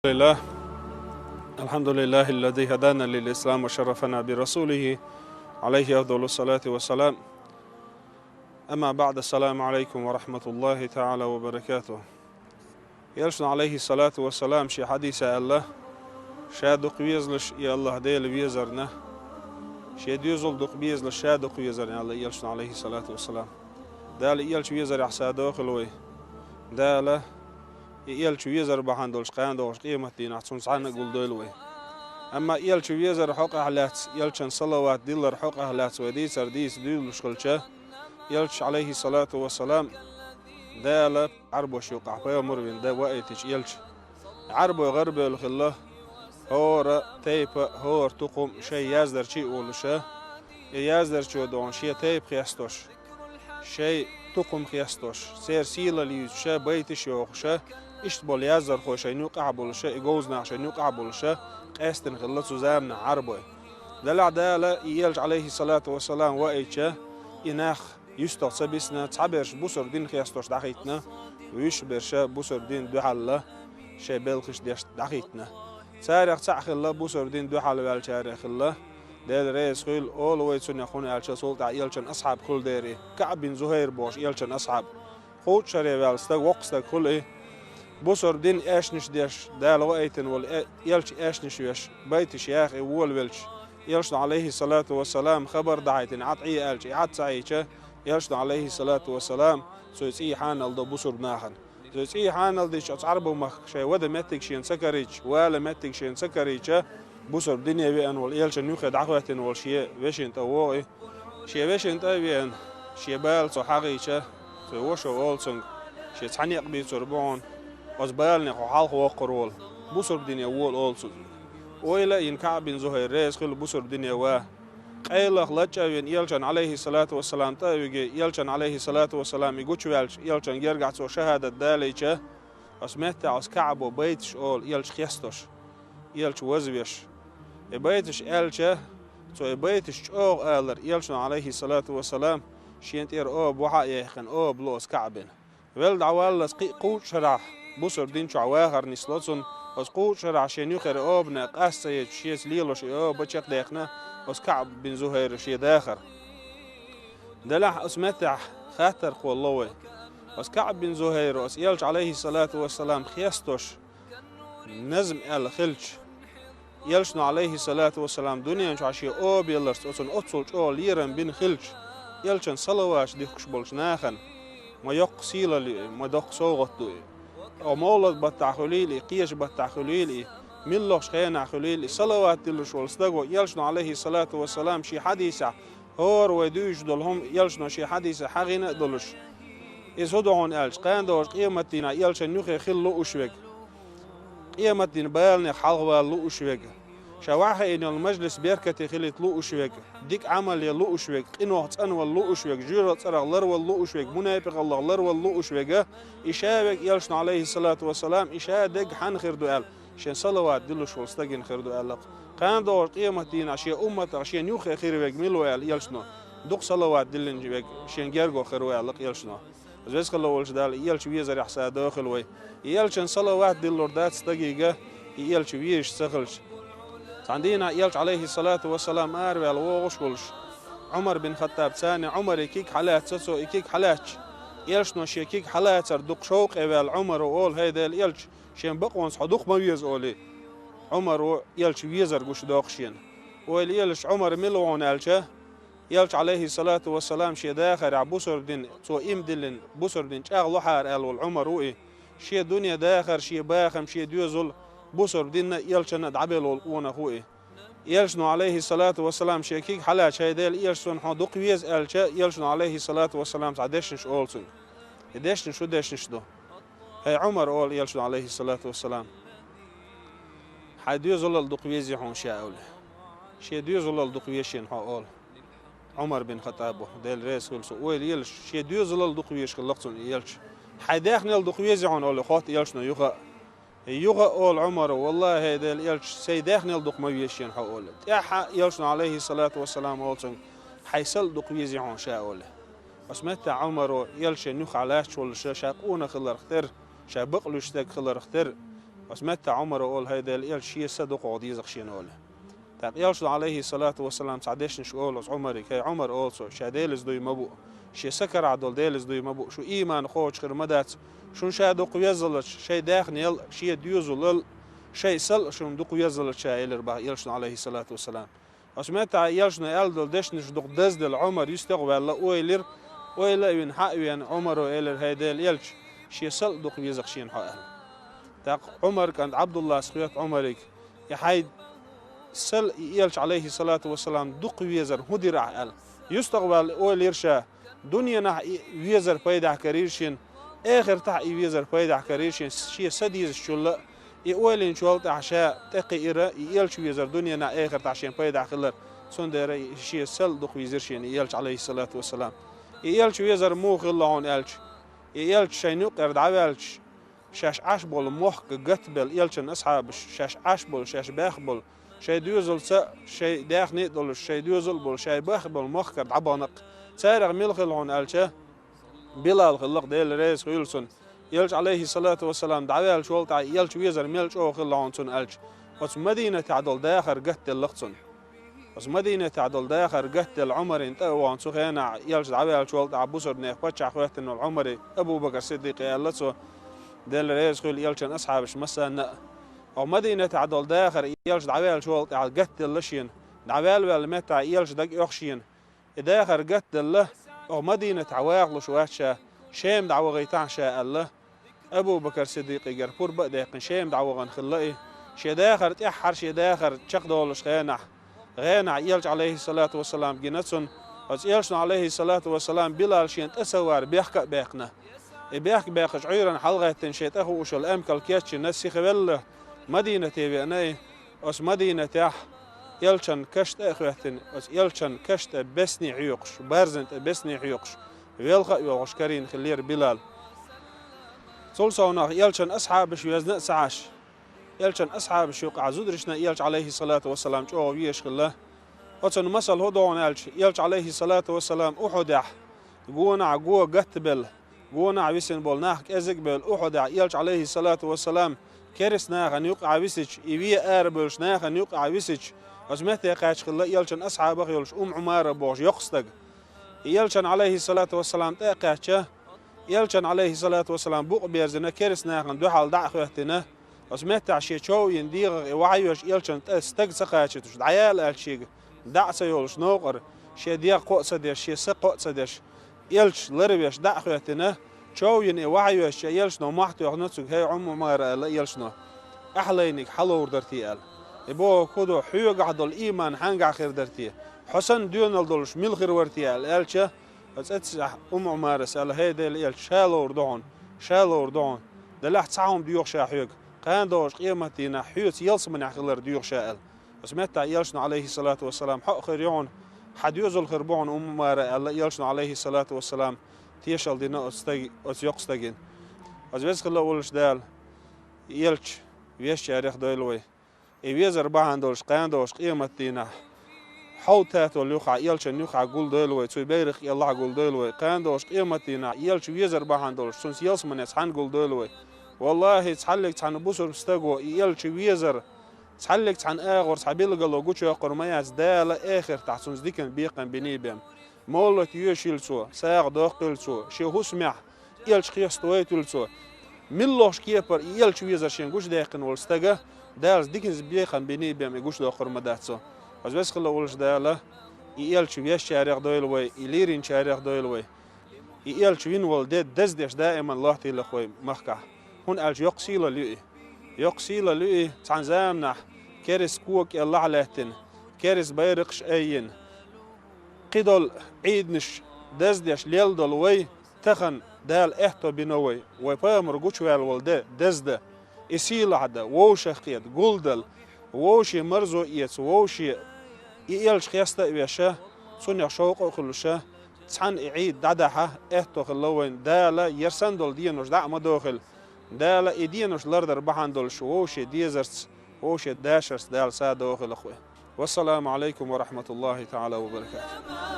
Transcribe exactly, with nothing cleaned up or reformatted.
لله. الحمد لله الذي هدانا للإسلام وشرفنا برسوله، عليه أفضل الصلاة والسلام. أما بعد، السلام عليكم ورحمة الله تعالى وبركاته. Элчано, عليه الصلاة والسلام, шен хьадисехь аьлла: «Ша дукха везалаш и АллахӀ Дела везарна, шен доьзал дукха безалаш ша дукха везарна», — аьлла Элчано, عليه الصلاة والسلام. Дала и Элча везарехь садохийла вай. Дала и Элча везар бахьана долуш кхана догӀуш къематдийнахь цунна цхьаьна а гулдойла вай. Амма Элча везар хьокъехь лаьцна, Элчан салават диллар хьокъехь лаьцна вай дийцар дийца дуьйлалуш хилча, Элча, عليه الصلاة والسلام, Дала Ӏарбош юкъахь пайхамар вина дан ваийтича Элча, Ӏарбой гӀарабевлла хилла, хӀора тайпа, хӀора тукхум шайн яздарчий а волуша, и яздарчо догӀун шен тайпа хестош, шайн тукхум хестош, церан сийлалла юьйцуша, байташ а йохуша, иштта болу яздархой шайна юкъахь а болуша, и говзанах шайна юкъахь а болуша, къаьстина хилла цу заманахь Ӏарбой. Делахь Дала и Элча, عليه الصلاة والسلام, ваийтича, и нах юьстах ца бисна, цхьаберш бусурба дин хестош дӀахӀиттина, вуьш берша бусурба дин дуьхьал шайн белхаш деш дӀахӀиттина. Царех цхьаъ хилла, бусурба дин дуьхьал ваьллачарех хилла, Дела реза хуьлда, олу вай цунах, хӀунда аьлча цул тӀаьхьа Элчан асхьаб хуьлу дера и, КаӀб бин Зухайр бохуш Элчан асхьаб. Кхузткъа шаре ваьлла стаг, воккха стаг хуьлу и, бусурба дин аьшнаш деш, Дала ваийтина волу э-, Элча аьшнаш веш, байташ яха и волавелча, Элчано, عليه الصلاة والسلام, хабар дӀахьийтина, Ӏад Ӏе аьлча, и Ӏад ца Ӏийча, Элчано, عليه الصلاة والسلام, цуьнан цӀий хьанал до бусурба нахана. Цуьнан цӀий хьанал дича, оцу Ӏарбойн махка шайн вада меттиг шена ца карийча, вала меттиг шена ца карийча, бусурба дине веана волу, Элчан юххе дӀахӀоьттина волу шен вешин тӀе вогӀу и. Шен вешин тӀе а веана, шен бала цо хьахийча, цуьнан вашас олу цуьнга: «Шен цхьа некъ бийцур бу хьуна, оцу баланех хьо хьалха воккхур волу, бусурба дине вола», — олу цо. Ойла а йина, КаӀб бин Зухайр реза хуьлу бусурба дине ван. Къайлаха лачкъа а вина, Элчан, عليه الصلاة والسلام, тӀе а виге, Элчан, عليه الصلاة والسلام, и гучуваьлча, Элчан гергахь цо шахӀадат далийча, оцу меттехь оцу КаӀбо байташ олу Элча хестош, Элча вазвеш. И байташ аьлча, цо и байташ чӀогӀа алар, Элчано, عليه الصلاة والسلام, шен тӀера оба вахьа а яьккхина, оба ло оцу КаӀбина. Велла дӀаваллалц кхин а кхузткъа шарахь бусурба дин чохь вахар нисло цунна, оцу кхузткъа шарахь шен юххера обана къаста ца езча, шеца лелош и оба чекхдаьккхина оцу КаӀб бин Зухайра шен дахар. Делахь оцу меттехь хаттар кхолло вай. Оцу КаӀб бин Зухайра оцу Элча, عليه الصلاة والسلام, хестош, назма аьлла хилча, Элчано, عليه الصلاة والسلام, дуьнен чохь шен оба яларца оцунна оццул чӀогӀа лерам бина хилча, Элчан салаваташ дихкуш болчу нахана ма йоккха сийлалла ю и, ма доккха совгӀат ду и. Оха мовлад баттахь хуьлийла и, кхечу баттахь хуьлийла и, муьлххачу хенахь хуьлийла и, салават диллуш волу стаго Элчано, عليه الصلاة والسلام, шен хьадисехь, хӀора вай дуьйцуш долу хӀума Элчано шен хьадисехь хьахийна а долуш, иза хӀун ду хьуна аьлча, кхана догӀучу къематдийнахь Элчан юххе хила лууш верг, къематдийнан баланех хьалхавала лууш верг, ша вахьийна йолу мажлис беркате хилийта лууш верг, дика Ӏамал ян лууш верг, къинойх цӀанвала лууш верг, жоьжахати цӀарах ларвала лууш верг, мунепикъаллех ларвала лууш верг, и ша верг Элчано, عليه الصلاة والسلام, и ша дерг хьанна хир ду аьлла, шен салават диллуш волу стагана хир ду аьлла-кх. Кхана догӀучу къематдийнахь шен умматах шена юххе хир верг мила ву аьлла Элчано, дукха салават диллина верг шен герго хир ву аьлла-кх Элчано. Веза хилла волчу Дала и Элча везарехь садохийла вай. И Элчан салават диллур дац стагига, и Элча везаш ца хилча. Цхьана дийнахь Элча, عليه الصلاة والسلام, араваьлла вогӀуш волуш, Ӏумар бин Хаттаб царна, Ӏумаре киг хьалаьцна, цо и киг хьалаьцча, Элчано шен киг хьалацар дукха шовкъе ваьлла Ӏумаро олу: «ХӀай Делан Элча, шен бакъонца хьо дукха ма веза», — олий. Ӏумаро Элча везар гучудоккху шена. Ойла елаш, Ӏумар мила ву хьуна аьлча, Элча, عليه الصلاة والسلام, шен дахарехь бусурба дин, цо иман диллина, бусурба дин чӀагӀлохьара аьлла волу Ӏумар ву и. Шен дуьне дахар, шен бахам, шен доьзал бусурба динна а, Элчанна а дӀабелла волу къонах ву и. Элчано, عليه الصلاة والسلام, шен киг хьалаьцча: «ХӀай Делан Элча, суна хьо дукха веза», — аьлча, Элчано, عليه الصلاة والسلام, цхьа дешнаш олу цуьнга. И дешнаш шу дешнаш ду? «ХӀай Ӏумар, — олу Элчано, عليه الصلاة والسلام, — хьайн доьзалал дукха везий хьуна ша?» — олий. «Шен доьзалал дукха веза шена хьо», — олу Ӏумар бин Хаттабо, Дела реза хуьлда цунна. Ойла елаш, шен доьзалал дукха везаш хилла-кх цунна и Элча. «Хьайн даьхнел дукха везий хьуна?» — олий, хотту Элчано юха а. Юха а олу Ӏумаро: «ВаллахӀи, хӀай Делан Элча, сайн даьхнел дукха ма веза шена хьо», — олий. ТӀаьхьа Элчано, عليه الصلاة والسلام, олу цуьнга: «Хьайн са дукха везий хьуна ша?» — олий. Оцу меттехь Ӏумаро Элчан юххехь латташ волуш, ша къонах хиларх терра, ша бакълуьйш стаг хиларх терра, Оцу меттехь Ӏумара олу: «ХӀай Делан элча, шен са дукхах деза-кх шена», олий. ТӀаккха элчано, алейхиссалату вассалам, цхьа дешнаш олу оцу Ӏумариг: «ХӀай Ӏумар, олу цо, ша Делаца дуй ма бу, шен са карахь долу Делаца дуй ма бу, шу ийман кхочуш хир ма дац, шуна ша дукха везаллачу, шайн даьхнел а, шен доьзал а, шайн са а шуна дукха везаллачу ша», элира боху элчано, алейхиссалату вассалам. Оцу меттехь элчано аьлла долу дешнаш дукха дазделла, Ӏумар юьстах а ваьлла, ойла йира, ойла а йина, хьа а веана, Ӏумара элира: «ХӀай Делан элча, шен са а дукха веза-кх шена хьо», аьлла. ТӀаккха Ӏумаран кӀант Ӏабдуллас хоьтту Ӏумариг: «И хьайн са а, и элча, алейхиссалату вассалам, дукха везар хӀун дира ахь?» аьлла. Юьстах а ваьлла, ойла йира ша: «Дуьненахь и везар пайдехь карийра шена, эхартахь и везар пайдехь карийра шена, шен са дезачул а». И ойла йинчул тӀаьхьа ша тӀекхиира, и элча везар дуьненахь, эхартахь шен пайдехь хилар, цундела и шен са а дукха везира шена и элча, алейхиссалату вассалам. И элча везар муха хилла хьуна аьлча, и элча шайна юккъера дӀаваьлча, шаьш Ӏаш болу мохк гатбелла элчан асхьабаш, шаьш Ӏаш болу, шаьш баьхна болу, шайн доьзалца а, шайн даьхни а долуш, шайн доьзал а болуш, шайн баьхна болу махкара дӀабахана-кх. Царах мила хилла хьуна аьлча, Билал хилла-кх, Дела реза хуьйла цунна. Элча, алейхиссалату вассалам, дӀаваьллачул тӀаьхьа элча везар мел чӀогӀа хилла хьуна цунна аьлча, оцу Мадинатехь долу дахар гатделла-кх цунна. Оцу Мадинатехь долу дахар гатделла Ӏумарина тӀе а вахана, цу хенахь, элча дӀаваьллачул тӀаьхьа бусурнех паччахь хӀоьттина волу Ӏумаре, Абу-Бакр Сиддикъе аьлла цо, Дела реза хуьйла элчан асхьабаш массарна а. Оха Мадинатехь долу дахар и элча дӀаваьллачул тӀаьхьа гатделла шена, дӀаваьлла-ваьлла меттехь элча дага оьху шена. И дахар гатделла, оха Мадинатехь вахалуш вац ша, Шема дӀавахийтахьа ша аьлла. Абу-Бакр Сиддикъигара пурба а даьккхина, Шема дӀавахана хилла и. Шен дахар тӀаьххьара, шен дахар чекхдолуш хенахь, гӀенахь элча, алейхиссалату вассалам, гина цунна. Оцу элчано, алейхиссалату вассалам, Билал шена тӀе ца вар бехка а баьккхина. И бехк баьккхича, Ӏуьйранна хьалагӀаьттина шен тӀехуушалла эмкал кечйина, сихвелла, Мадинате веана и. Оцу Мадинатехь элчан каш тӀе а хӀоьттина, оцу элчан каш тӀе бесне хьоькхуш, барзан тӀе бесне хьоькхуш, велха а йолхуш карийна хиллера Билал. Цул совнах элчан асхьабаш везна а ца Ӏаш, элчан асхьабаш юкъахь зударшна элча, алейхиссалату вассалам, чӀогӀа везаш хилла. Оцунна масал хӀун ду хьуна аьлча, элча, алейхиссалату вассалам, Ухьудехь гонахь го гатбелла, гонахь висина болу нах кӀезиг а бевлла, Ухьудехь элча, алейхиссалату вассалам, керста нахана юкъахь висича, и вен арабевллачу нахана юкъахь висича, оцу метте кхаьчна хилла элчан асхьабах а йолуш Умму Ӏумара бохуш йоккха стаг. И элчана, алейхиссалату вассалам, тӀе а кхаьчча, элчана, алейхиссалату вассалам, букъ берзина, керста нахана дуьхьал дӀа а хӀоьттина, оцу меттехь шен чов йина дегӀах и вахьа йоьжча, элчана тӀе стаг ца кхачийтуш, дӀаяла аьлча шега, дӀа а ца йолуш новкъара, шен дегӀ кхо а ца деш, шен са кхо а ца деш, элча ларвеш дӀа а хӀоьттина, чов йина и вахьа йоьжча, элчано мохь тоьхна цуьнга: «ХӀей, Умму Ӏумара», аьлла элчано, «ахьа лайниг хьан ловр дара те?» аьлла. И бохург хӀун ду, хьоьгахь долу ийман хьаьнгахь хир дара те? Хьо санна доьналла долуш мила хир вара те аьлла аьлча, оцу эццахь Умму Ӏумарас аьлла: «ХӀей, Делан элча, ша ловр ду хьуна, ша ловр ду хьуна. Делахь цхьа хӀума доьху ша хьоьга, кхана догӀучу къематдийнахь хьоьца ялсаманехь хилар доьху ша», аьлла. Оцу меттехь элчано, алейхиссалату вассалам, хьо а хир ю хьуна, хьан доьзал хир бу хьуна, Умму Ӏумара, аьлла элчано, алейхиссалату вассалам, тешалла дина оцу стаг-, оцу йоккха стагана. Оцу веза хилла волуш Дала, и элча везачарех дойла вай. И везар бахьана долуш кхана догӀучу къематдийнахь хьовда татолла юххехь, элчан юххехь гулдойла вай, цуьнан байракх кӀелахь гулдойла вай. Кхана догӀучу къематдийнахь элча везар бахьана долуш цуьнца ялсамане цхьаьна гулдойла вай. Валлахи, цхьаллиг цхьана бусурба стаго и элча везар, цхьаллиг цхьана агӀор цхьа билгало гучуйоккхур ма яц, Дала эхартахь цуьнца диканан бекхам биний бен. Моллат йоьшийла цо, сагӀа доккхийла цо, шен хӀусамехь элча кхеставайтийла цо. Муьлххачу кепара и элча везар шен гучудаьккхина волу стага Дала диканан бекхам биний бен и гучудоккхур ма дац цо. Оцу веза хилла волуш Дала, и элча везачарех дойла вай, и леринчарех дойла вай. И элча вина волу де даздеш даиман лоттийла-кх вай махкахь. ХӀунда аьлча йоккха сийлалла ю и. Йоккха сийлалла ю и, цхьана заманахь керста кога кӀелахь а лаьттина, керста байракхаш а айина, кхидолу Ӏийданаш даздеш лелла долу вай, тахана Дала аьтто бино вай, вай пайхамар гучуваьлла волу де даздан, и сийлахь дан, вовшах кхета, гулдала, вовшийн марзо эца, вовшийн и элча хеста а веша, цунах шовкъа а хуьлуша, цхьаьна и Ӏийд дӀадахьа аьтто хилла вайна. Дала ер санна долу денош дӀа а ма дохийла. Дала и денош лардар бахьана долуш вовшийн дезарца, вовшийн дашарца Дала садохийла-кх вай. Вассаламу алейкум ва рахматуллахи та'ала ва баракатух.